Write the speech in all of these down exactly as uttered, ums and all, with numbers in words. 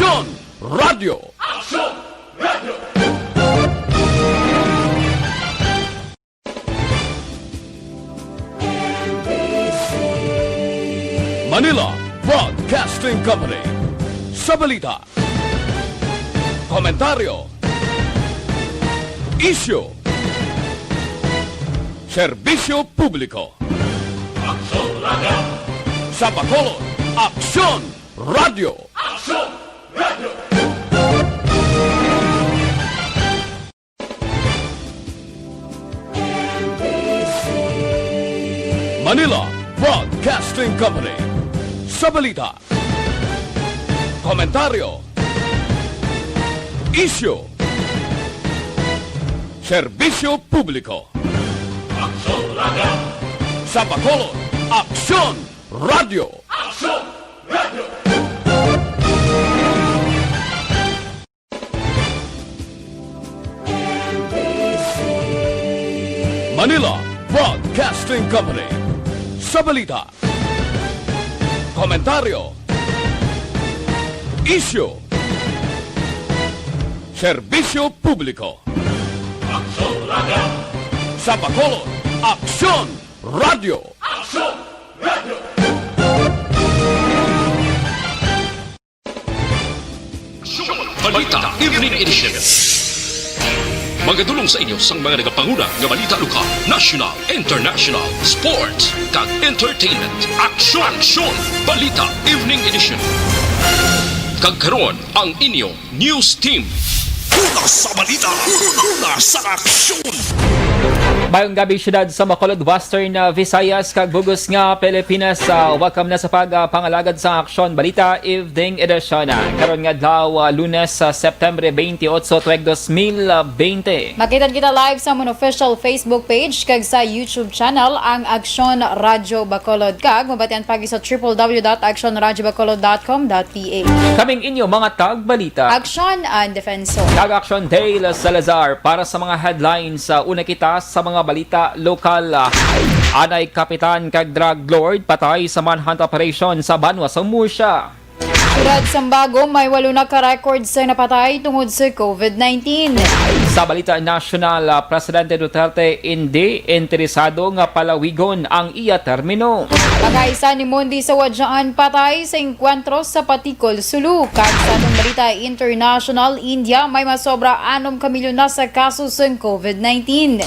Aksyon Radyo. Aksyon Radyo. Manila Broadcasting Company. Sa balita, komentaryo, isyu, serbisyo publiko. Aksyon Radyo. Sa Bacolod, Aksyon Radyo. Aksyon Radyo. Manila Broadcasting Company. Sa balita, komentaryo, isyu, serbisyo publiko. Aksyon Radyo. Sa Bacolod, Aksyon Radyo. Aksyon Radyo. Manila Broadcasting Company. Sa balita, komentaryo, isyu, serbisyo publiko. Aksyon Radyo. Sa Bacolod, Aksyon Radyo. Aksyon Radyo. Balita Evening Edition. Magadulong sa inyo sang mga nagapanguna nga balita lokal, national, international, sports, kag entertainment. Aksyon! Aksyon! Balita Evening Edition. Kag karon, ang inyo news team. Una sa balita, una sa aksyon. Mayong gabi, siyudad sa Bacolod, Western, uh, Visayas, kag bug-os nga Pilipinas. Uh, welcome na sa pag, uh, pangalagad sa Aksyon Balita Evening Edition. Uh, karon nga adlaw, uh, Lunes, uh, September twenty-eight, tuig dos mil bente. Makita kita live sa amon official Facebook page kag sa YouTube channel, ang Aksyon Radyo Bacolod, kag mabatian pa sa triple W dot aksyon radyo bacolod dot com dot P H. Kaming inyo mga tagbalita. Aksyon and Defensor. Kag Aksyon Dale Salazar para sa mga headlines. Sa una kita sa mga balita lokal, ah, anay kapitan kag drug lord patay sa manhunt operation sa banwa sa Murcia. Siyudad Sambago, may walo na ka record sa napatay tungod sa covid nineteen. Sa balita nasyonal, ah, Presidente Duterte hindi interesado nga palawigon ang iya termino. Pagkaisa ni Mondi sa Wadyaan patay sa engkwentro sa Patikol, Sulu. Kag sa atong balita international, India may masobra anom ka milyon na sa kaso sang covid nineteen.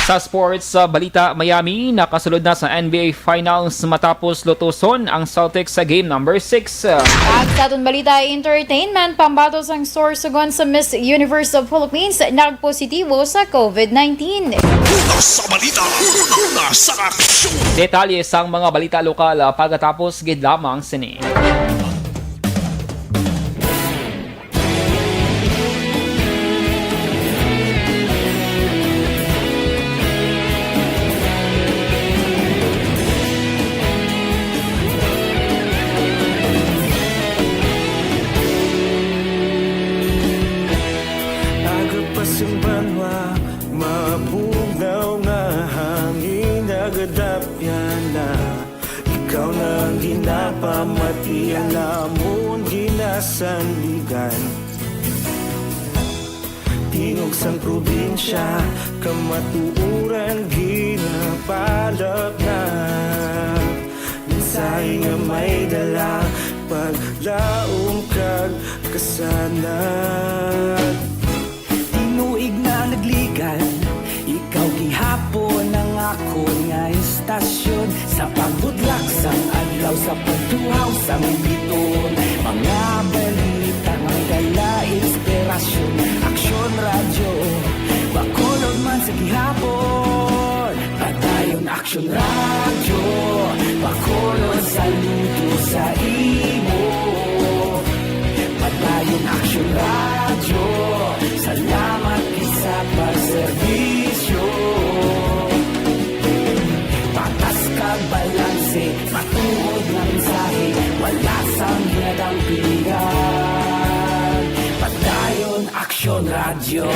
Sa sports, sa balita, Miami nakasulod na sa N B A Finals matapos lutuson ang Celtics sa game number six. At sa aton balita entertainment, pambato sang sorsogon sa Miss Universe of Philippines nagpositibo sa covid nineteen. Una sa balita, una sa aksyon. Detalye sang mga balita lokal, ah, pagkatapos gid lamang sini. Aga pa sing banwa, mabugnaw nga hangin, nagadapyan na. Ikaw na ang ginapamati, ang amon ginasandigan. Tingog sang probinsya, kamatuoran ginapalapnap. Mensahe nga may dala, paglaom kag kasanag. Tinuig na nagligan, ikaw gihapon ang akon nga istasyon. Sa pagbudlak sang adlaw, sa pagtuhaw sang biton, mga balita nga dala inspirasyon. Aksyon Radyo Bacolod man sa gihapon. Padayon Aksyon Radyo Bacolod, saludo sa imo. Padayon Aksyon Radyo, salamat gid sa pagserbisyo. Patas kag balanse, matuod nga mensahe, wala sang ginadampingan. Padayon Aksyon Radyo.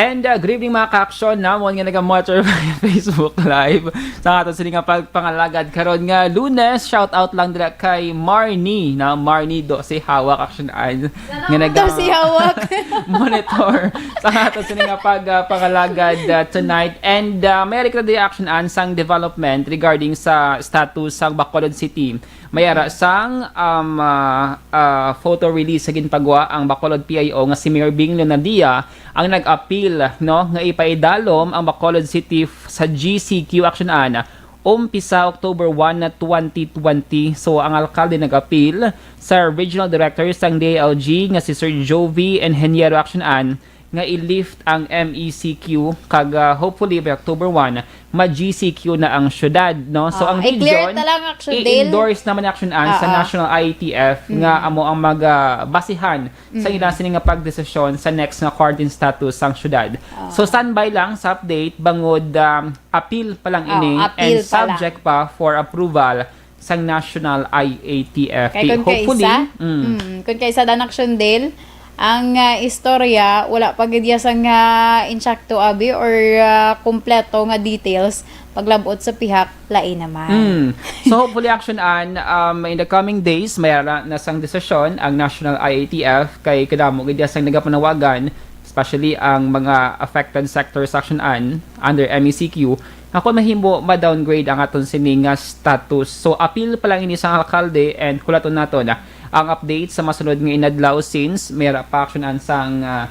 And uh, good evening, mga ka-aksyon namon nga nag-monitor sa Facebook Live. Sa aton sini nga pagpangalagad karon nga Lunes, shout out lang dira kay Marnie, na Marnie do si Hawak Action An nga naga- Daw si Hawak. monitor sa aton sini nga pag uh, pangalagad uh, tonight. And uh, may kita di Action An sang development regarding sa status sang Bacolod City. May ara sang um, uh, uh, photo release sa ginpagwa ang Bacolod P I O nga si Mayor Bing Leonadia ang nag-apil, no, nga ipaidalom ang Bacolod City f- sa G C Q Action An umpisa October one na twenty twenty. So ang alkalde nag-apil sa regional director sang D I L G nga si Sir Jovi Ingeniero Action An nga i-lift ang M E C Q kag uh, hopefully by October one ma-G C Q na ang syudad, no? So Ah, ang i-clear region ta lang, Action Dale. I-endorse naman ni Action An sa Ah, ah. National I A T F nga amo ang mag uh, basihan sa ila sini nga pagdesisyon sa next nga quarantine status sang syudad. So standby lang sa update bangod um, appeal pa lang Ah, ini appeal and pa lang. Subject pa for approval sang National I A T F. Kay kung Hopefully, kaisa, mm, mm, kung kaisa dan Action Dale, ang ah, istorya wala pa gid iya sang ah, insakto abi or ah, kompleto nga details paglabot sa pihak lain naman. Mm. So hopefully Action An, um, in the coming days may ara na sang desisyon ang National I A T F kay kadamo gid sang nagapanawagan, especially ang mga affected sectors Action An under M E C Q, nga kung mahimo ma-downgrade ang aton sini nga status. So appeal pa lang ini sang alkalde and hulaton naton ang update sa masunod nga inadlaw since may ara pa Action An sang ah,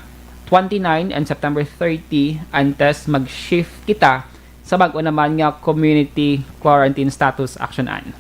twenty-nine and September thirty antes mag-shift kita sa bag-o naman nga community quarantine status Action An.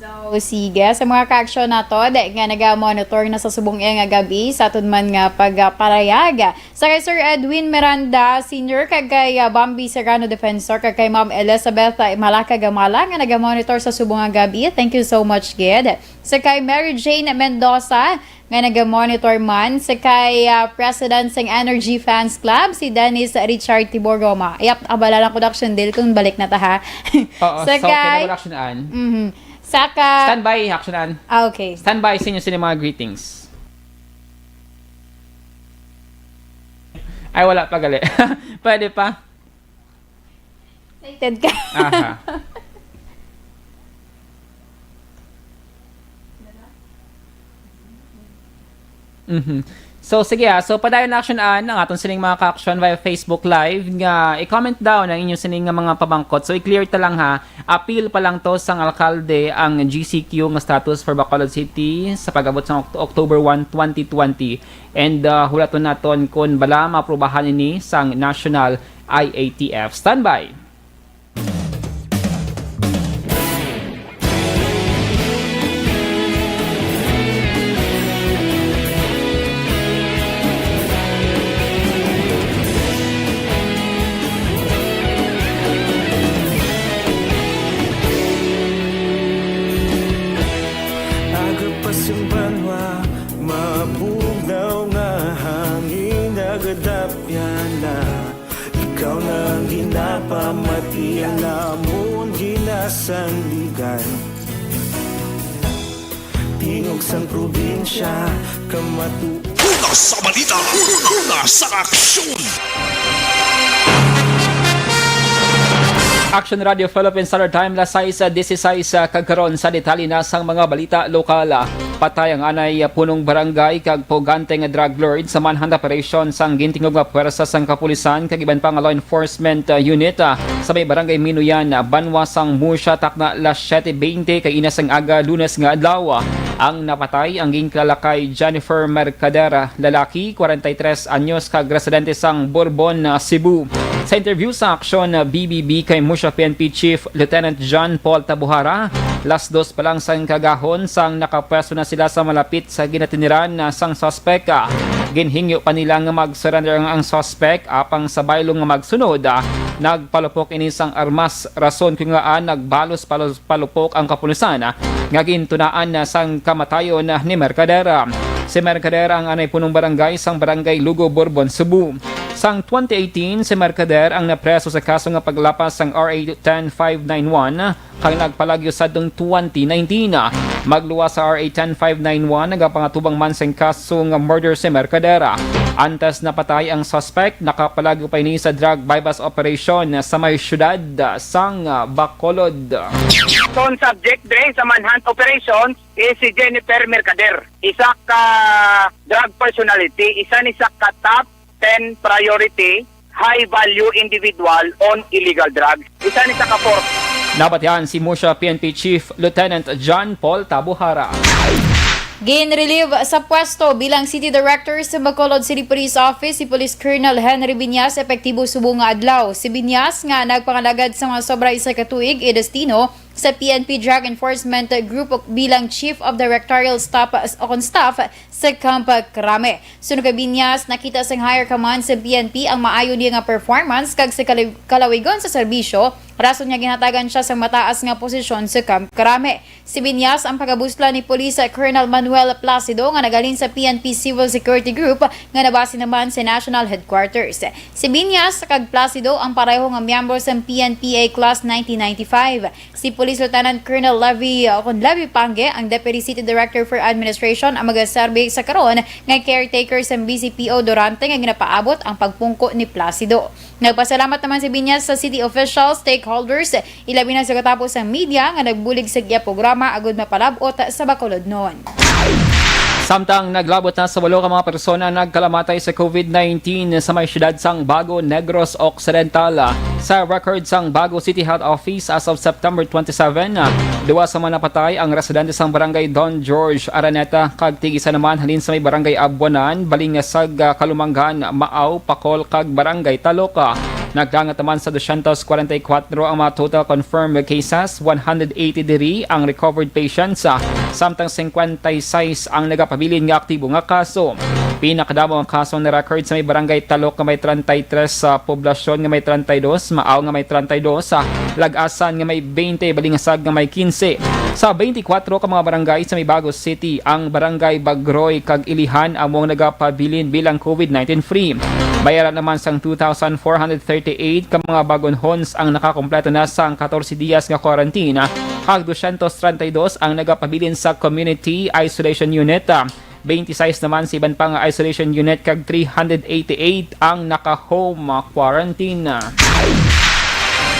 So, sige. Sa mga ka-aksyon nato, di nga naga-monitor na sa subong iya nga gabi, sa aton man nga pagparayag. Sa kay Sir Edwin Miranda Senior, kag kay ah, Bambi Serrano Defensor, kag kay Ma'am Elizabeth ah, Malaka Gamala nga naga-monitor sa subong nga gabi. Thank you so much, gid. Sa kay Mary Jane Mendoza, nga naga-monitor man. Sa kay ah, President sang Energy Fans Club, si Dennis Richard Tibor Roma. Yap, abala lang ko, Action Dale, kung balik na ta, ha. Oo, Sa so okay na kay- wala Action An. Mhm. Saka, Standby, Action An. Ah, okay. Standby sa inyo sini mga greetings. Ay, wala pa gali. Pwede pa. Excited ka. Aha. Mhm. So sige ah, so padayon na Action An ang aton sining mga ka-action via Facebook Live nga i-comment down ang inyong sining nga mga pamangkot. So i-clear ta lang ha, appeal pa lang to sang alkalde ang G C Q nga status for Bacolod City sa pag-abot sa Oct- October one, twenty twenty. And uh, hulaton naton kung bala maaprubahan ini sang National I A T F. Standby! Aga pa sing banwa, mabugnaw nga hangin, nagadapyan na. Ikaw na ang ginapamati, ang amon ginasandigan. Tingog sang probinsya, kamatu- Una sa balita, una sa aksyon. Action Radio Philippines Standard Time, las sais dieciséis, kag karon sa detalye na sang mga balita lokal. Patay ang anay punong barangay kag pugante nga drug lord sa manhunt operation sang gintingog nga pwersa sang kapulisan kag iban pa nga law enforcement uh, unit uh, sa may barangay Minuyan, uh, banwa sang Musha, takna las siete veinte kaina sang aga Lunes nga adlaw. Ang napatay ang ginkilala kay Jennifer Mercader, lalaki, kwarenta y tres anyos, kag residente sang Borbon, uh, Cebu. Sa interview sa Aksyon, uh, B B B kay Musha P N P Chief Lieutenant John Paul Tabuhara, las dos pa lang sang kagahon sang nakapwesto na sila sa malapit sa ginatiniran na sang suspek. Ginhingyo pa nila nga mag-surrender ang, ang suspek, apang sa baylo nga magsunod, ah, nagpalupok ini sang armas, rason kung ngaa nagbalos palos-, palupok ang kapulisan, ah, nga gintunaan na sang kamatayon, ah, ni Mercader. Si Mercader ang anay punong barangay sang Barangay Lugo, Borbon, Cebu. Sang twenty eighteen, si Mercader ang napreso sa kaso nga paglapas sang R A ten five nine one, kag nagpalagyo sadtong twenty nineteen. Magluwas sa R A ten five nine one, nagapangatubang man sing kaso nga murder si Mercader. Antes napatay ang suspect, nakapalag-o pa ini sa drug buy-bust operation sa may siyudad sang Bacolod. Kon subject dre sa manhunt operation is si Jennifer Mercader, isa ka drug personality, isa ni sa ka top ten priority high value individual on illegal drugs. Isa ni sa ka four. Nabatian si Musha P N P Chief Lieutenant John Paul Tabuhara. Gin-relieve sa pwesto bilang City Director sa Bacolod City Police Office si Police Colonel Henry Biñas, epektibo subong nga adlaw. Si Biñas, nga nagpangalagad sa mga sobra isa ka tuig, idestino sa P N P Drug Enforcement Group bilang Chief of Directorial Staff o kon staff sa Camp Crame. Suno kay Biñas, nakita sang higher command sa P N P ang maayo niya nga performance kag sa kalaw-, kalawigon sa serbisyo, rason nga ginhatagan siya sang mataas nga posisyon sa Camp Crame. Si Biñas ang pagabuslan ni Police Colonel Manuel Placido nga naghalin sa P N P Civil Security Group nga nabase naman sa National Headquarters. Si Biñas kag Placido ang pareho nga miyembro sang P N P A Class nineteen ninety-five. Si Police Lieutenant Colonel Levy, uh, kon Levy Pange, ang Deputy City Director for Administration, ang magaserbi sa karon nga caretaker sang B C P O durante nga ginapaabot ang pagpungko ni Placido. Nagpasalamat naman si Biñas sa city officials, stakeholders, ilabi na sa katapos ang media nga nagbulig sa iya programa agud mapalab-ot sa Bacolodnon. Samtang naglabot na sa walo ka mga persona nagkalamatay sa COVID nineteen sa may siyudad sang Bago, Negros Occidental. Sa record sang Bago City Health Office as of September twenty-seven, duwa sa mga napatay ang residente sang Barangay Don George Araneta kag tig-isa naman halin sa may Barangay Abuanan, Balingasag, Kalumanggan, Maaw, Pakol kag Barangay Taloca. Nagdangat naman sa dosyentos kwarenta y kuwatro ang mga total confirmed cases, one hundred eighty diri ang recovered patients, ah, samtang singkwenta y sais ang nagapabilin nga aktibo nga kaso. Pinakadamo ang kaso na record sa may barangay Talok nga may treinta y tres, sa poblasyon nga may treinta y dos, Maaw nga may treinta y dos, sa Lagasan nga may twenty, Balingasag nga may quince. Sa twenty-four ka mga barangay sa may Bago City, ang Barangay Bagroy kag Ilihan among nagapabilin bilang COVID nineteen free. May ara naman sang two thousand four hundred thirty-eight ka mga bagunhons ang nakakompleto na sang katorse diyas nga quarantine, kag dosyentos treinta y dos ang nagapabilin sa community isolation unit. Twenty-sais naman sa iban pa nga isolation unit kag three hundred eighty-eight ang naka-home quarantine.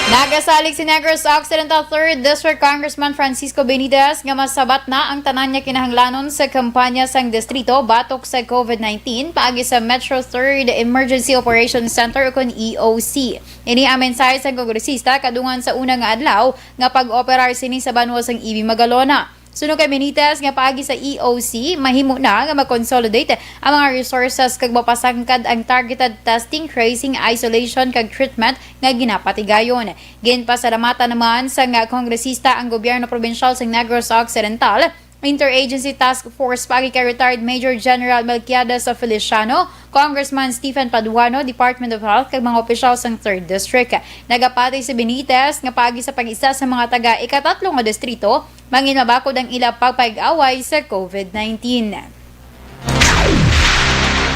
Nagasalig si Negros Occidental Third District Congressman Francisco Benitez nga masabat na ang tanan nga kinahanglanon sa kampanya sang distrito batok sa COVID nineteen paagi sa Metro Third Emergency Operation Center, ukon E O C. Ini ang mensahe sang kongresista kadungan sa una nga adlaw nga pag-operar sini sa banwa sang E B Magalona. Suno kay Benitez nga paagi sa E O C, mahimo na nga mag-consolidate ang mga resources kag mapasangkad ang targeted testing, tracing, isolation, kag treatment nga ginapatigayon. Ginpasalamatan naman sang kongresista ang gobyerno probinsyal sa Negros Occidental, Interagency Task Force paagi kay Retired Major General Melquiades Feliciano, Congressman Stephen Paduano, Department of Health, kag mga opisyal sang Third District. Nagapati si Benitez nga paagi sa pag-isa sa mga taga ikatatlo nga distrito, mangin mabakod ang ila pagpaig-away sa COVID nineteen.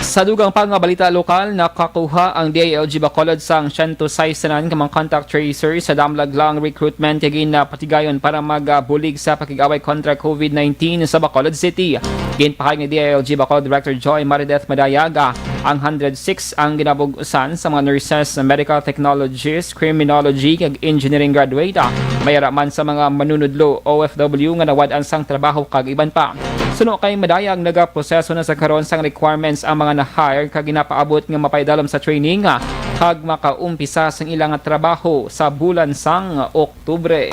Sa dugang pa nga balita lokal, nakakuha ang D I L G Bacolod sang siyento sais tanan ka mga contact tracers sa damlag lang recruitment nga ginapatigayon para magabulig sa pakig-away kontra COVID nineteen sa Bacolod City. Ginpahayag ni D I L G Bacolod Director Joy Marideth Madayag, ang hundred six ang ginabug-usan sa mga nurses, medical technologists, criminology, kag engineering graduate. May ara man sa mga manunudlo, O F W, nga nawad-an sang trabaho kag iban pa. Suno kay Madayag, nagaproseso na sa karon sang requirements ang mga na-hire kag ginapaabot nga mapaidalom sa training, ah, kag makaumpisa sang ilang trabaho sa bulan sang Oktubre.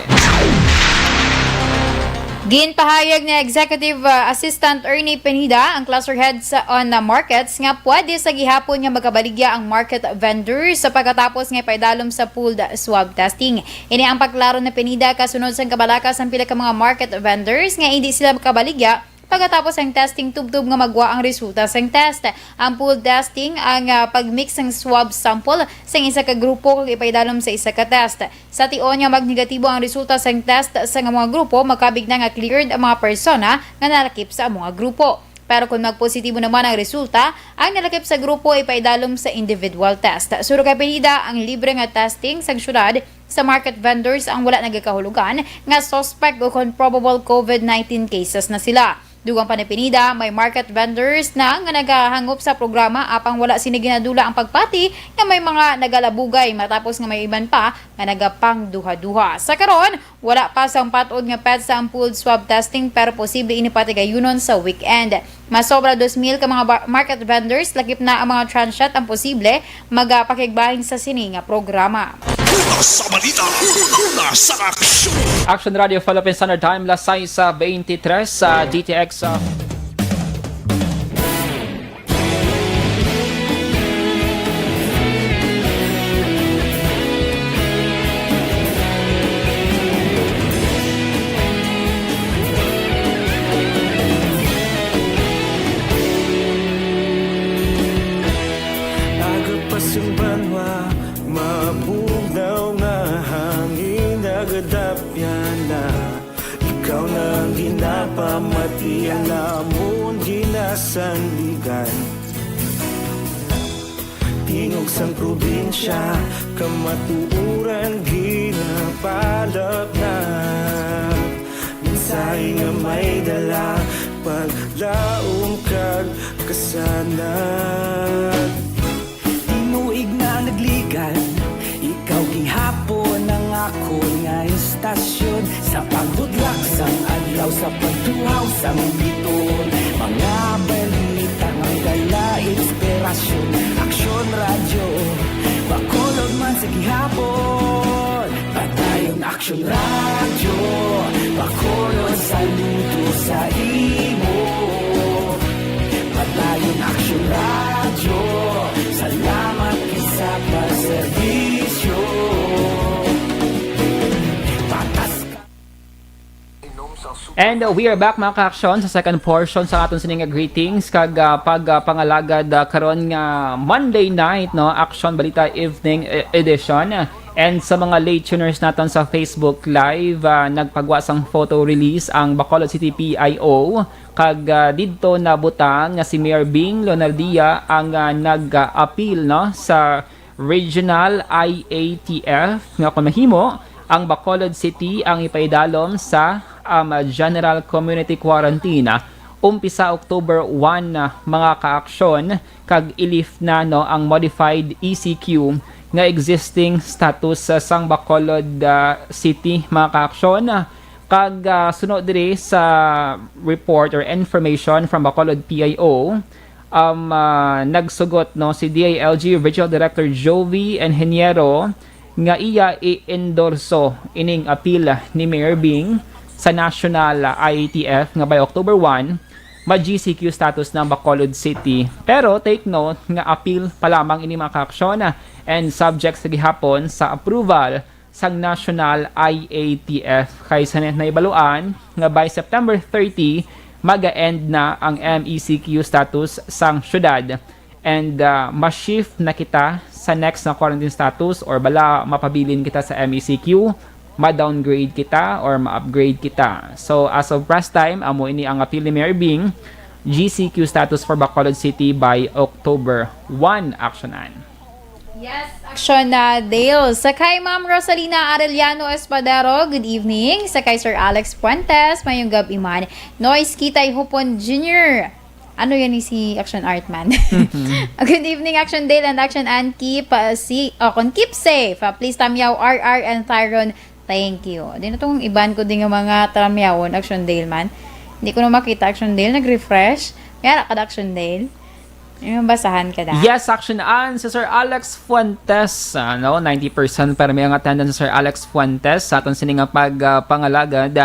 Ginpahayag ni Executive, ah, Assistant Ernie Pineda, ang cluster head sa, on, ah, markets, nga pwede sa gihapon nga magabaligya ang market vendors sa pagkatapos nga ipaidalom sa pooled swab testing. Ini ang pagklaro ni Pineda kasunod sang kabalaka sang pila ka mga market vendors nga indi sila makabaligya pagkatapos ang testing tubtob nga magwa ang resulta sang test. Ang pool testing ang, ah, pag-mix sang swab sample sang isa ka grupo kag ipaidalom sa isa ka test. Sa tion nga magnegatibo ang resulta sang test sa nga mga grupo, makabig na nga cleared ang mga persona nga nalakip sa amo nga grupo. Pero kung magpositibo naman ang resulta, ang nalakip sa grupo ipaidalom sa individual test. Suno kay Pineda, ang libre nga testing sang syudad sa market vendors ang wala nagakahulugan nga suspect o kon probable COVID nineteen cases na sila. Dugang pa ni Pineda, may market vendors na nga nagahangop sa programa, apang wala sini ginadula ang pagpati nga may mga nagalabugay, matapos nga may iban pa nga nagapangduha-duha. Sa karon, wala pa sang pat-od nga petsa ang pooled swab testing, pero posible ini patigayunon sa weekend. Masobra dos mil ka mga ba-, market vendors, lakip na ang mga transient ang posible magapakigbahin sa sini nga programa. Una sa balita, una sa aksyon. Action Radio Philippine Standard Time, las sais sa twenty-three sa D T X. Aga pa sing banwa, mabugnaw nga hangin, nagadapyan na. Ikaw na ang ginapamati, ang amon ginasandigan. Tingog sang probinsya, kamatuoran ginapalapnap. Mensahe nga may dala, paglaom kag kasanag. Tinuig na nagligan, ikaw gihapon ang akon nga istasyon. Sa paghudlak sang adlaw, sa pagtuhaw sang bituon, mga balita nga dala inspirasyon. Aksyon Radyo, Bacolod man sa gihapon. Padayon Aksyon Radyo, Bacolod, saludo sa imo. Padayon Aksyon Radyo, salamat gid sa pagserbisyo. Patas ka. And, uh, we are back, mga ka-aksyon, sa second portion sa aton sining nga greetings kag, uh, pag, uh, pangalagad, uh, karon nga Monday night, no, Aksyon Balita Evening e-, Edition. And sa mga late tuners naton sa Facebook Live, ah, nagpagwa sang photo release ang Bacolod City P I O, kag, ah, didto nabutang nga si Mayor Bing Leonardia ang, ah, nag-apil, no, sa Regional I A T F nga kon mahimo, ang Bacolod City ang ipaidalom sa, um, General Community Quarantine umpisa October one, ah, mga ka-aksyon, kag i-lift na, no, ang modified E C Q nga existing status sa sang Bacolod, ah, City, mga ka-aksyon. Kag, ah, suno diri sa report or information from Bacolod P I O, um, ah, nagsugot, no, si D I L G Regional Director Jovi Ingeniero nga iya i-endorso ining apil ni Mayor Bing sa National, ah, I A T F nga by October one, ma-G C Q status na ang Bacolod City. Pero take note nga apil pa lamang ini, mga ka-aksyon, and subject sa gihapon sa approval sang National I A T F. Kay sa nahibaluan nga by September thirty, maga-end na ang M E C Q status sang syudad. And, ah, ma-shift na kita sa next na quarantine status, or bala mapabilin kita sa M E C Q, ma-downgrade kita or ma-upgrade kita. So, as of press time, amo ini ang apil ni Mayor Bing, G C Q status for Bacolod City by October one, Action Ann. Yes, Action na, Dale. Sa kay Ma'am Rosalina Arellano Espadero, good evening. Sa kay Sir Alex Fuentes, mayong gab-i man. Noise Kitay Hupon Junior. Ano yan ni si Action Artman? Mhm. Good evening, Action Dale and Action Ann. Keep, uh, si, oh, kon keep safe. Uh, please, Tamyaw R R and Tyron. Thank you. Di na tong iban ko din nga mga Tamyawon, Action Dale man. Hindi ko na makita, Action Dale. Nag-refresh. May ara ka da, Action Dale? Yung basahan ka da? Yes, Action Ann, si Sir Alex Fuentes, ano, ninety percent pero may ang attendance si Sir Alex Fuentes sa aton sini nga pag, ah, pangalagad.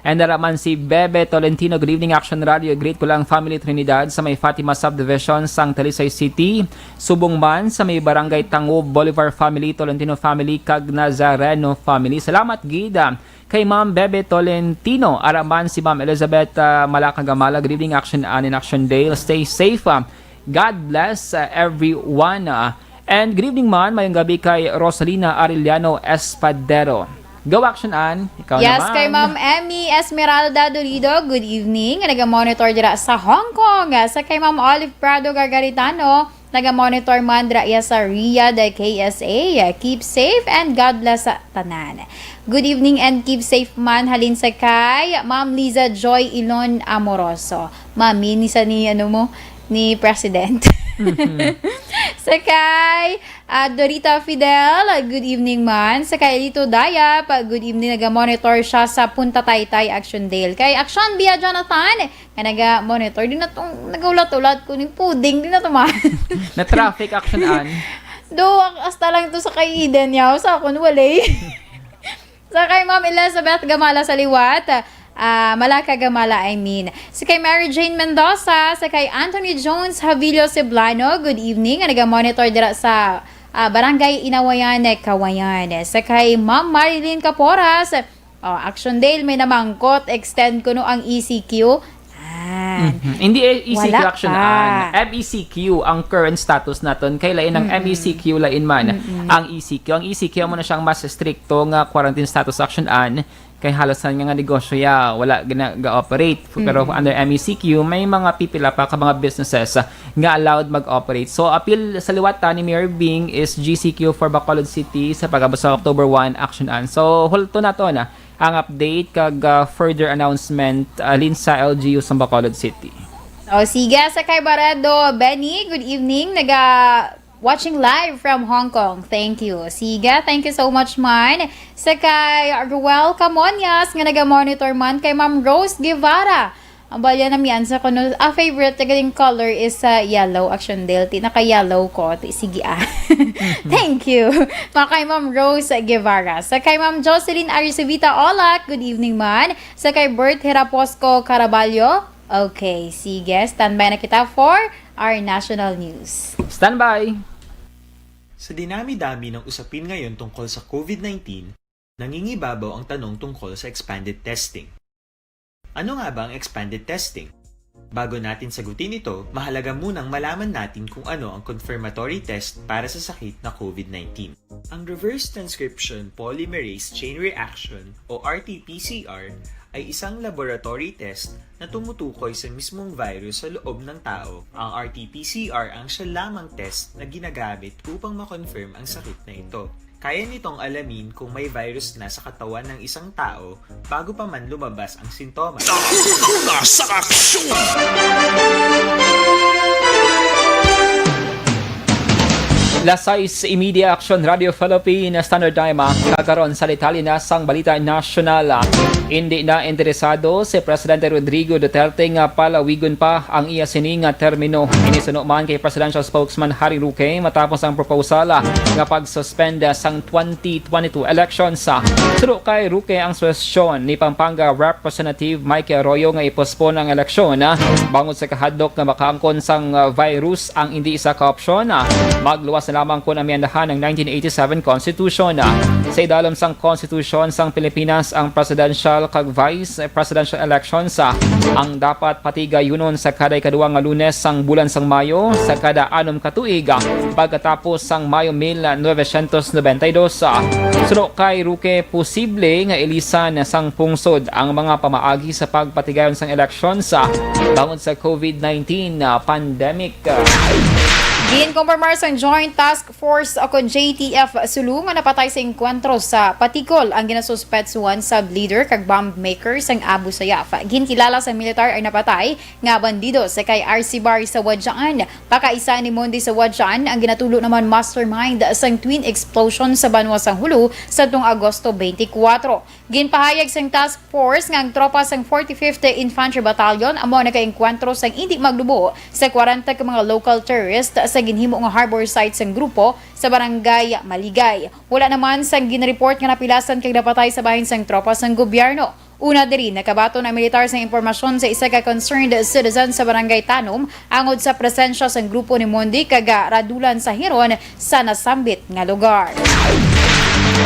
And ara man si Bebe Tolentino, "Good evening, Action Radio. Greet ko lang family Trinidad sa may Fatima Subdivision sang Talisay City. Subong man sa may Barangay Tango Bolivar family, Tolentino family, kag Nazareno family." Salamat gid, ah, kay Ma'am Bebe Tolentino. Ara man si Ma'am Elizabeth, ah, Malaka Gamala, "Good evening, Action Ann and Action Dale. Stay safe, ah. God bless, ah, everyone, ah." And good evening man, mayong gabi kay Rosalina Arellano Espadero. Go, Action Ann. Ikaw Yes, naman. Kay Ma'am Emmy Esmeralda Dolido, good evening. Nga naga-monitor dira sa Hong Kong. Sa kay Ma'am Olive Prado Gargaritano, Naga-monitor man dira iya sa Riyadh, K S A. Keep safe and God bless sa tanan. Good evening and keep safe man halin sa kay Ma'am Liza Joy Ilon Amoroso. Mami, ni sa ni, ano mo, ni President. Mhm. Sa kay, ah, Dorita Fidel, good evening man. Sa kay Elito Dayap, good evening. Naga-monitor siya sa Punta Taytay, Action Dale. Kay Action Bia Jonathan, nga naga-monitor, di na tong nagaulat-ulat ko ni puding, di na to man. Na-traffic, Action Ann. Do, hasta lang to sa kay Eden, yaw, sa akon, wala eh. Sa kay Ma'am Elizabeth Gamala sa liwat, ah, Malaka Gamala, I mean. Sa kay Mary Jane Mendoza, sa kay Anthony Jones Havillo Ceblano, good evening, nga naga-monitor dira sa, ah, Barangay Inawayan, Kawayan. Sa kay Ma'am Marilyn Caporas, oh, Action Dale, may namangkot, extend ko no ang E C Q. Ah, Mhm. Hindi eh, E C Q, wala Action pa. Ann. M E C Q ang current status naton. Kay lain ang Mm-mm. M E C Q, lain man Mm-mm. ang E C Q. Ang E C Q amo na siyang mas stricto nga quarantine status, Action Ann. Kay halos nga, nga negosyo ya, wala gina-, ga-operate. Pero Mm-mm. under M E C Q, may mga pipila pa ka mga businesses, ah, nga allowed mag-operate. So, apil sa liwat ta ni Mayor Bing is G C Q for Bacolod City sa pagabot sa October one, Action Ann. So, hulto nato na ang update kag, ah, further announcement, ah, halin sa L G U sa Bacolod City. So, sige, sa kay Barredo, Benny, good evening. Naga watching live from Hong Kong. Thank you. Sige, thank you so much man. Sa kay Ruel Camonias nga naga-monitor man, kay Ma'am Rose Guevara. Ang balya na miyan sa kuno, ah, favorite na galing color is, ah, yellow. Action Dale, ti naka-yellow ko. Ti, sige, ah. Thank you. Mga kay Ma'am Rose Guevara. Sa kay Ma'am Jocelyn Arisevita Olak, good evening man. Sa kay Bert Heraposco Caraballo, okay, sige. Standby na kita for our national news. Standby! Sa dinami-dami ng usapin ngayon tungkol sa COVID nineteen, nangingibabaw ang tanong tungkol sa expanded testing. Ano nga ba ang expanded testing? Bago natin sagutin ito, mahalaga munang malaman natin kung ano ang confirmatory test para sa sakit na COVID nineteen. Ang reverse transcription polymerase chain reaction o R T P C R ay isang laboratory test na tumutukoy sa mismong virus sa loob ng tao. Ang R T P C R ang siya lamang test na ginagamit upang ma-confirm ang sakit na ito. Kaya nitong alamin kung may virus na sa katawan ng isang tao bago pa man lumabas ang sintomas. Una sa aksyon! Las sais y media, Action Radio Philippine Standard Time, ah, kag karon sa detalye na sang balita nasyonal, ah. Indi na interesado si Presidente Rodrigo Duterte nga palawigon pa ang iya sini nga termino. Ini suno man kay Presidential Spokesman Harry Roque matapos ang proposal, ah, nga pag-suspend, ah, sang twenty twenty-two elections. Suno kay Roque, ang suhestyon ni Pampanga Representative Mike Arroyo nga i-postpone ang eleksyon, ah, bangod sa kahadlok nga makaangkon sang, ah, virus ang indi isa ka opsyon, ah, magluwas na lamang kon amyendahan ang nineteen eighty-seven Constitution. Ah, sa idalom sang Constitution sang Pilipinas, ang presidential kag vice presidential elections, ah, ang dapat patigayunon sa kada ikaduha nga Lunes sang bulan sang Mayo sa kada anom ka tuig, ah, pagkatapos sang Mayo mil novecientos noventa y dos. Ah, suno kay Roque, posible nga ilisan sang pungsod ang mga pamaagi sa pagpatigayon sang eleksyon sa bangod sa COVID nineteen, ah, pandemic. Ginkompormar sang Joint Task Force o kon J T F Sulu nga napatay sa engkwentro sa Patikol ang ginasuspetsuhan sub-leader kag bomb maker sang Abu Sayyaf. Ginkilala sa militar ang napatay nga bandido sa kay Arsibar sa Wadiaan. Pakaisa ni Mondi sa Wadiaan ang ginatulo naman mastermind sang twin explosion sa banwa sang Julu sa tong Agosto twenty-four. Ginpahayag sang task force nga ang tropa sang forty-fifth Infantry Battalion amo nakaengkwentro sang indi maglubo sa kwarenta ka mga local terrorist sa ginhimo nga harbor site sang grupo sa Barangay Maligay. Wala naman sang ginreport nga napilasan kag napatay sa bahin sang tropa sang gobyerno. Una diri, nakabaton ang militar sang impormasyon sa isa ka concerned citizen sa Barangay Tanom angod sa presensya sang grupo ni Mondi kag, ah, radulan sa Heron sa nasambit nga lugar.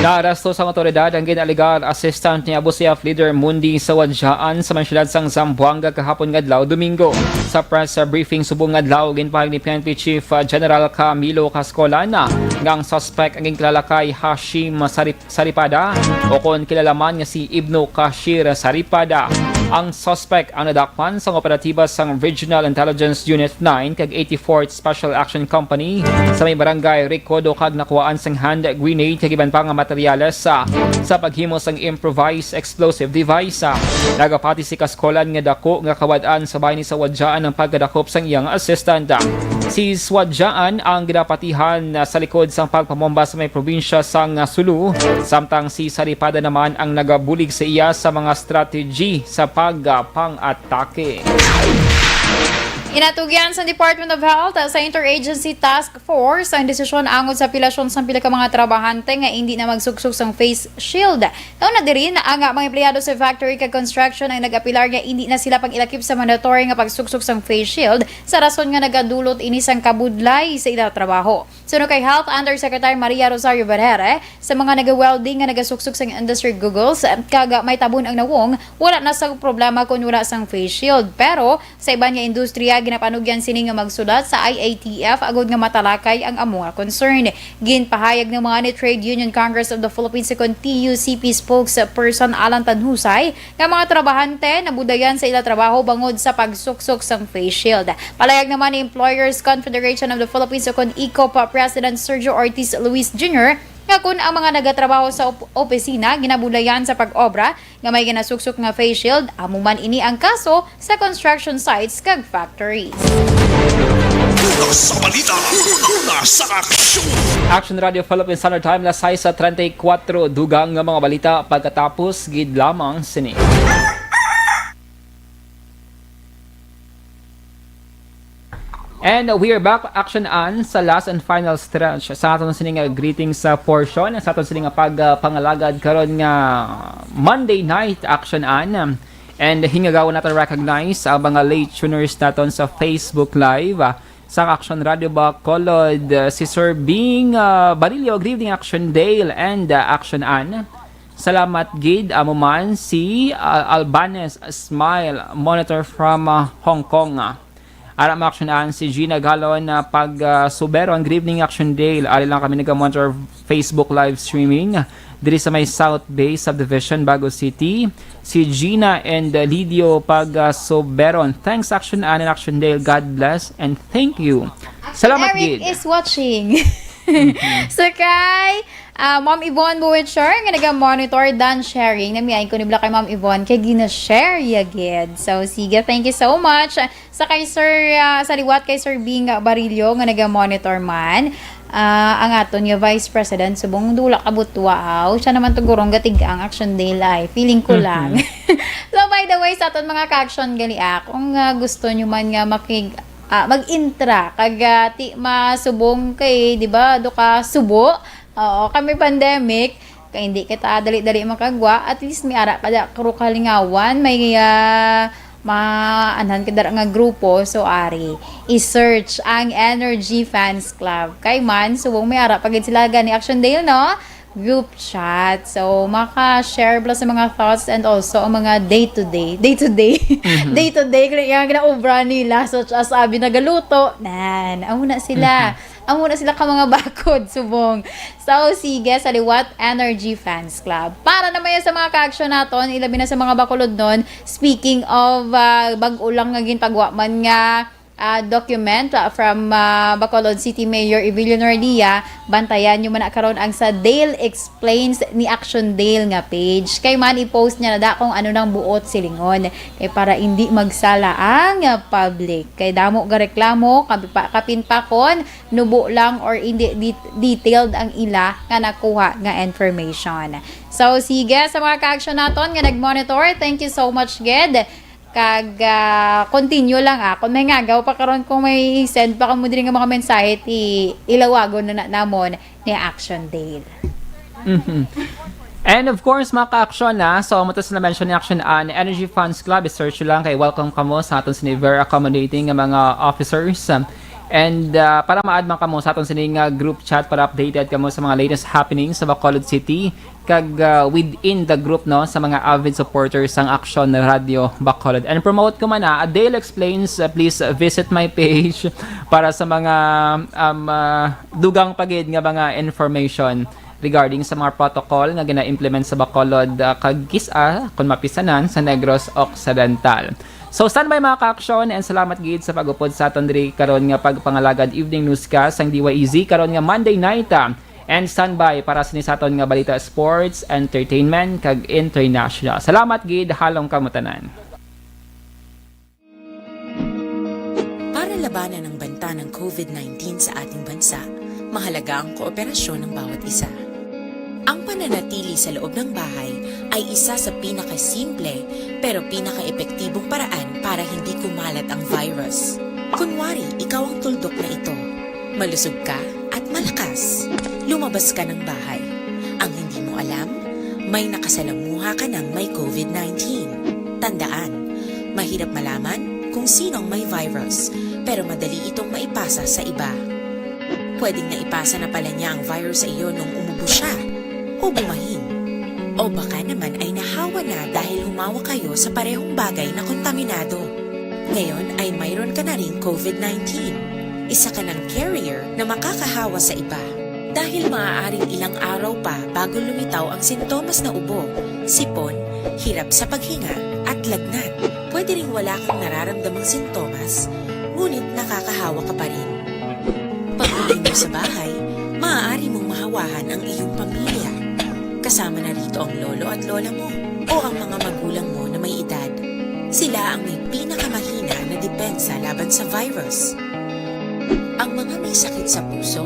Naaresto sang awtoridad ang gin-alegar assistant ni Abu Sayyaf leader Mondi sa Wadiaan sa may siyudad sang Zamboanga kahapon nga adlaw, Domingo. Sa press briefing subong nga adlaw, ginpahayag ni P N P Chief General Camilo Cascolana nga ang suspect ang ginkilala kay Hashim Sarip-, Saripada o kon kilala man nga si Ibnu Kashir Saripada. Ang suspect ang nadakpan sang operatiba sang Regional Intelligence Unit nine kag eighty-fourth Special Action Company sa may barangay Recodo kag nakuhaan sang hand grenade kag iban pa nga materyales sa, sa paghimo sang improvised explosive device. Nagapati si Kascolan nga dako nga kawad-an sa bahin ni sa Wadyaan ang pagkadakop sang iyang assistant. Si Swadyaan ang ginapatihan sa likod sang pagpamomba sa may probinsya sang Sulu, samtang si Saripada naman ang nagabulig sa iya sa mga strategy sa pagpang-atake. Inatugyan sa Department of Health sa Interagency Task Force ang desisyon angod sa apelasyon sang pila ka mga trabahante nga indi na magsuksok sang face shield. Una diri na ang mga empleyado sa factory kag construction ang nag-apelar nga indi na sila pag-ilakip sa mandatory nga pagsuksok sang face shield sa rason nga nagadulot ini sang kabudlay sa ila trabaho. Suno kay Health Undersecretary Maria Rosario Vergere, sa mga naga-welding nga nagasuksok sang industry goggles kag may tabon ang nawong, wala na sa problema kon wala sang face shield. Pero sa iban nga industriya, ginapanugyan sini nga magsulat sa I A T F agod nga matalakay ang amo nga concern. Ginpahayag ni Trade Union Congress of the Philippines, kon T U C P, spokesperson Alan Tanhusay nga mga trabahante nabudayan sa ila trabaho bangod sa pagsuksok sang face shield. Palayag naman ni Employers Confederation of the Philippines, kon ECOP, President Sergio Ortiz Luis Junior nga kon ang mga nagatrabaho sa op- opisina ginabudayan sa pag-obra nga may ginasuksok nga face shield, amo man ini ang kaso sa construction sites kag factories. Una sa balita, una sa aksyon. Action Radio Philippines Standard Time, alas sais treinta y cuatro, dugang nga mga balita pagkatapos gid lamang sini. And we are back, Action Ann, sa last and final stretch sa aton sining, uh, greetings, uh, portion sa aton sining, uh, pag, uh, pangalagad karon nga Monday night, Action Ann. And hingagawan naton recognize ang mga late tuners naton sa Facebook Live, uh, sa Action Radio Bacolod, uh, si Sir Bing, uh, Barillo. Good evening, Action Dale and, uh, Action Ann. Salamat gid, amo man si, uh, Albanes Smile, monitor from, uh, Hong Kong. Ara, maaksyonan si Gina Galon na pag, ah, Suberon. Good evening, Action Dale. Ari lang kami nagamonitor Facebook live streaming diri sa may South Bay Subdivision, Bago City. Si Gina and, uh, Lidio pag, uh, Suberon. Thanks, Action Ann and Action Dale. God bless and thank you. Salamat Eric gid. Is watching. So kay, ah, Ma'am Yvonne Buicher nga naga-monitor, done sharing. Namiay ko ni bala kay Ma'am Yvonne kay gina-share ya gid. So sige, thank you so much. Sa kay Sir, ah, sa liwat kay Sir Bing Barillo nga naga-monitor man. Ah, ang aton nga Vice President, subong dula ka butwa, aw. Siya naman to gurong gatig ang Action Dale ay. Feeling ko lang. Mhm. So, by the way, sa aton mga ka-action gali, ah, kung, ah, gusto nyo man nga makig-, ah, mag-intra, kag, ah, ti masubong kay, di ba, do ka subo? Oo, kami pandemic, kay hindi kita dali-dali makagwa, at least may ara ka da-, karo kalingawan, may, ah, maanhan ka dara nga grupo. So, ari, i-search ang Energy Fans Club. Kay man, subong may ara pa gid sila gani Action Dale, no? Group chat. So, maka-share bala sa mga thoughts and also ang mga day-to-day. Day-to-day. Mhm. Day-to-day, kung yung ginaobra nila, such as, abi, nagaluto. Nan, amo na sila. Mhm. Amo na sila ka mga bakod, subong. So, sige, sa liwat, Energy Fans Club. Para naman yan sa mga ka-action naton, ilabi na sa mga Bacolodnon, speaking of, ah, bag-o lang nga ginpagwa man nga, ah, document, ah, from, ah, Bacolod City Mayor Evelio Nordia, bantayan nyo man na karon ang sa Dale Explains ni Action Dale nga page. Kay man, i-post niya na da kung ano nang buot silingon. Kay para hindi magsala ang, ah, public. Kay damo ga reklamo, kapi-, pa-, kapin pakon, nubo lang or hindi de-, detailed ang ila nga nakuha nga information. So, sige, sa mga ka-action naton nga nag-monitor, thank you so much gid. Kag, ah, continue lang, ah. Kung may ngagaw pa karon, kung may send pa kamo diri nga mga mensahe, ti ilawagon na, na namon ni Action Dale. Mhm. And of course, mga ka-action, na, so, amo to sa na-mention ni Action, ah, ang Energy Fans Club, i-search lang kay welcome kamo sa aton sini very accommodating nga mga officers. Um, and, ah, para ma-add man kamo sa aton sini nga group chat para updated kamo sa mga latest happenings sa Bacolod City, kag, ah, within the group, no, sa mga avid supporters sang Action Radio Bacolod. And promote ko man, ah, Dale Explains, ah, please visit my page para sa mga, um, ah, dugang pa gid nga mga information. regarding sa mga protocol nga gina-implement sa Bacolod, ah, kag kis-a kon mapisanan sa Negros Occidental. So, standby, mga ka-aksyon, and salamat gid sa pag-upod sa aton diri karon nga pagpangalagad evening newscast sang D Y E Z karon nga Monday night, ah. And standby para sini sa aton nga balita, sports, entertainment, kag international. Salamat gid, halong kamo tanan. Para labanan ang banta ng COVID nineteen sa ating bansa, mahalaga ang kooperasyon ng bawat isa. Ang pananatili sa loob ng bahay ay isa sa pinakasimple pero pinakaepektibong paraan para hindi kumalat ang virus. Kunwari, ikaw ang tuldok na ito. Malusog ka at malakas. Lumabas ka ng bahay. Ang hindi mo alam, may nakasalamuha ka ng may COVID nineteen. Tandaan, mahirap malaman kung sino ang may virus, pero madali itong maipasa sa iba. Pwedeng naipasa na pala niya ang virus sa iyo nung umubo siya o bumahin. O baka naman ay nahawa na dahil humawak kayo sa parehong bagay na kontaminado. Ngayon ay mayroon ka na ring COVID nineteen. Isa ka ng carrier na makakahawa sa iba. Dahil maaaring ilang araw pa bago lumitaw ang sintomas na ubo, sipon, hirap sa paghinga, at lagnat. Pwede ring wala kang nararamdamang sintomas, ngunit nakakahawa ka pa rin. Pag-uwi mo sa bahay, maaari mong mahawahan ang iyong pamilya. Kasama na rito ang lolo at lola mo o ang mga magulang mo na may edad. Sila ang may pinakamahina na depensa laban sa virus. Ang mga may sakit sa puso,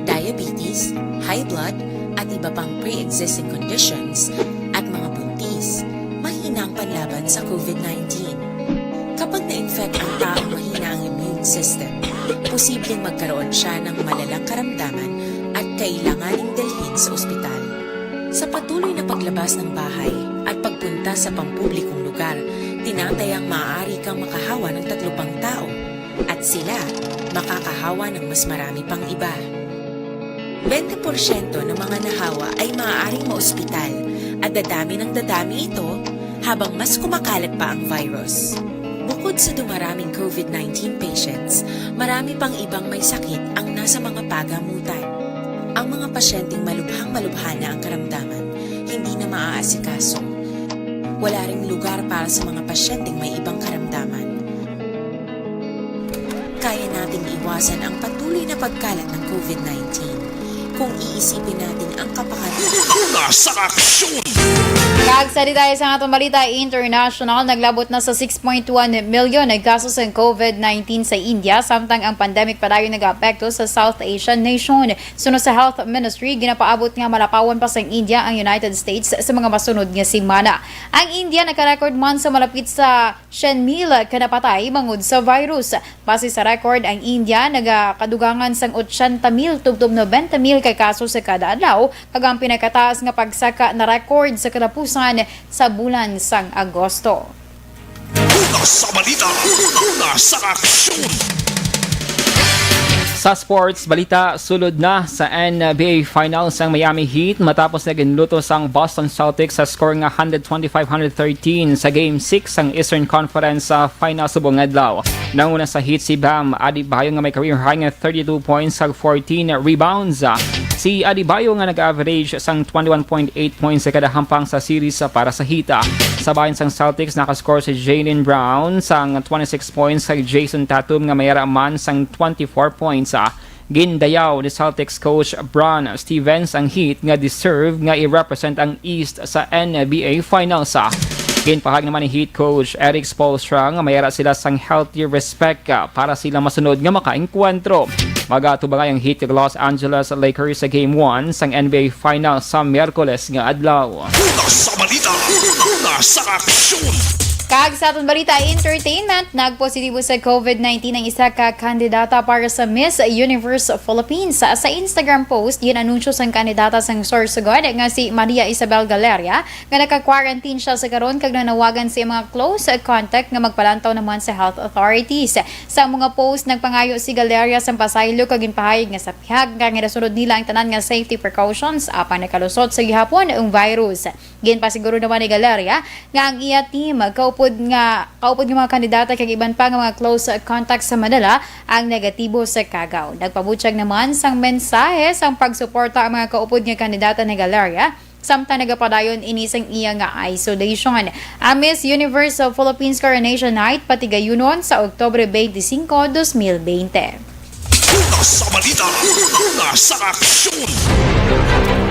diabetes, high blood, at iba pang pre-existing conditions, at mga buntis, mahina ang panlaban sa COVID nineteen. Kapag na-infect ang taong mahina ang immune system, posibleng magkaroon siya ng malalang karamdaman at kailanganing dalhin sa ospital. Sa patuloy na paglabas ng bahay at pagpunta sa pampublikong lugar, tinatayang maaari kang makahawa ng tatlo pang tao at sila makakahawa ng mas marami pang iba. Bente porsyento ng mga nahawa ay maaaring maospital at dadami ng dadami ito habang mas kumakalat pa ang virus. Bukod sa dumaraming COVID nineteen patients, marami pang ibang may sakit ang nasa mga pagamutan. Ang mga pasyenteng malubhang-malubha na ang karamdaman, hindi na maaasikaso. Wala ring lugar para sa mga pasyenteng may ibang karamdaman. Kaya nating iwasan ang patuloy na pagkalat ng COVID nineteen kung iisipin natin ang kapakanan. Una sa aksyon! Kag sa detalye sa atong balita international, naglabot na sa six point one million ang kaso sa COVID nineteen sa India, samtang ang pandemic padayon nag-aapekto sa South Asian nation. Suno sa Health Ministry, ginapaabot nga malapawon pa sang India ang United States sa mga masunod nga semana. Ang India naka-record man sa malapit sa siyam mil ka napatay bangod sa virus. Base sa record, ang India nagakadugangan sang otsenta mil tubtob nobenta mil ka kaso sa kada adlaw, kag ang pinakataas nga pagsaka na record sa katapusan sa bulan sang Agosto. Una sa balita, una sa aksyon. Sa sports balita, sulod na sa N B A Finals ang Miami Heat matapos na ginluto sang Boston Celtics sa score nga hundred twenty-five hundred thirteen sa Game six sang Eastern Conference, ah, Finals subong adlaw. Nanguna sa Heat si Bam Adebayo nga may career high nga thirty-two points kag fourteen rebounds. Si Adebayo nga nag-average sang twenty-one point eight points sa kada hampang sa series, ah, para sa Heat. Sa bahin sang Celtics, nakascore si Jaylen Brown sang twenty-six points kag Jayson Tatum nga may ara man sang twenty-four points. Gindayaw ni Celtics coach Brad Stevens ang Heat nga deserve nga i-represent ang East sa N B A Finals. Ginpahayag naman ni Heat coach Erik Spoelstra nga may ara sila sang healthy respect, ah, para sila masunod nga makaengkwentro. Magatubangay ang Heat kag Los Angeles Lakers sa Game one sang N B A Finals sa Miyerkules nga adlaw. Una sa balita, una sa aksyon. Kag sa aton balita entertainment, nagpositibo sa COVID nineteen ang isa ka kandidata para sa Miss Universe Philippines. Sa Instagram post, gin-anunsyo sang kandidata sang Sorsogon nga si Maria Isabel Galeria nga naka-quarantine siya sa karon kag nanawagan sa iyang mga close contact nga magpalantaw naman sa health authorities. Sa mga post, nagpangayo si Galeria sang pasaylo kag ginpahayag nga sa pihak nga ginasunod nila ang tanan nga safety precautions, apang nakalusot sa gihapon ang virus. Ginpasiguro naman ni Galeria nga ang iya team kaup- kaupod nga, kaupod nga mga kandidata kag iban pa nga mga close contacts sa Manila ang negatibo sa kagaw. Nagpabutyag naman sang mensahe sang pagsuporta ang mga kaupod nga kandidata ni Galleria, samtang nagapadayon ini sang iya nga isolation. Ang Miss Universe of Philippines Coronation Night patigayunon sa Oktubre twenty-five, twenty twenty. Una sa balita, una sa aksyon.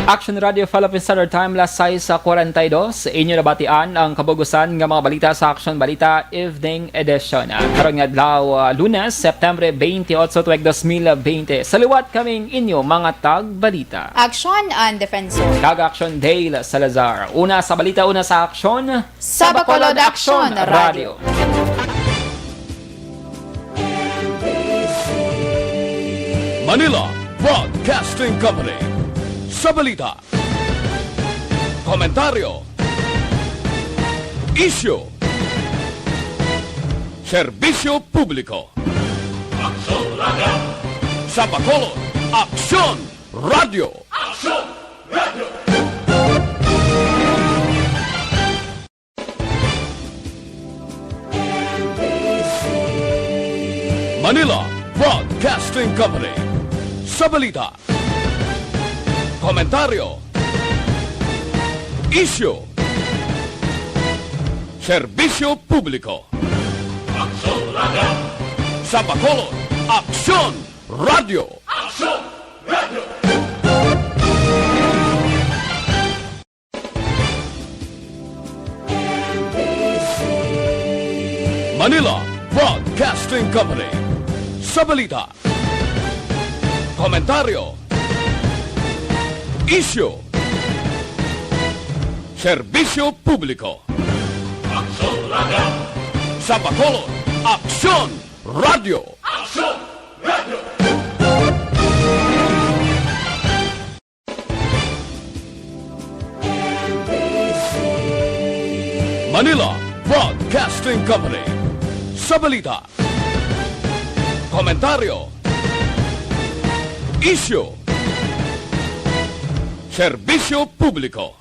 Action Radio Philippine Standard Time, las sais sa kwarenta y dos. Inyo nabatian ang kabug-usan nga mga balita sa Action Balita Evening Edition. Ah, karon nga adlaw, ah, Lunes, September twenty-eight, tuig dos mil bente. Sa liwat kaming inyo mga tagbalita. Aksyon ang defensor. Kag Aksyon Dale Salazar. Una sa balita, una sa aksyon. Sa Bacolod Aksyon Radio. Manila Broadcasting Company. Sa balita, komentaryo, isyu, serbisyo publiko. Aksyon Radio. Sa Bacolod, Aksyon Radio. Aksyon Radio. Manila Broadcasting Company. Sa balita, komentaryo, isyu, serbisyo publiko. Aksyon Radio. Sa Bacolod, Aksyon Radio. Aksyon Radio. Manila Broadcasting Company. Sa balita, komentaryo, isyu, serbisyo publiko. Aksyon Radio. Sa Bacolod, Aksyon Radio. Aksyon Radio. Manila Broadcasting Company. Sa balita, komentaryo, isyu, serbisyo publiko.